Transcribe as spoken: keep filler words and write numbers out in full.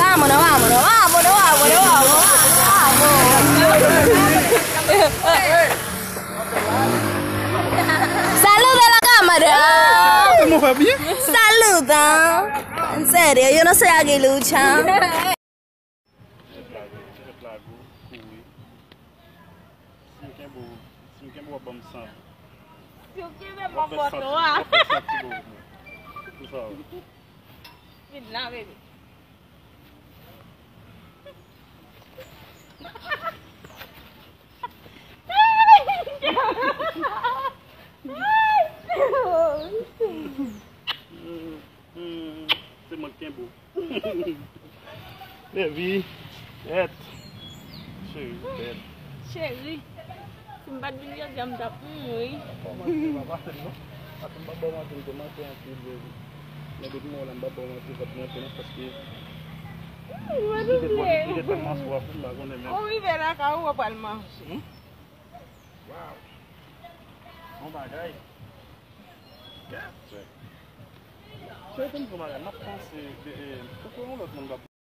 Vámonos, vámonos, vámonos, vámonos, vámonos, vámonos. Saluda a la cámara. ¿Cómo va bien? Saluda. En serio, yo no soy aguilucha. Si w kenbe w, si w kenbe w ap ban m san. Si w kenbe m ap ban w twa. Vin la, baby. Se mwen k kenbe w. Baby, bèt. Cheri, bèt. Cheri, si m pa t vin jodi a, m t ap mouri. Pa manti, pa pase m non. Paske m pa ba w manti, m te manke anpil, baby. Men depi m wè w la, m pa ba w manti, vant mwen plen paske m te pran, m te tèlman swaf, m pa konnen menm. Ou rive lakay ou, ou pral manje. Hmm? Waw. Bon bagay. Cheri, tann pou bagay, m ap panse, e, e, tankou yon lòt moun k ap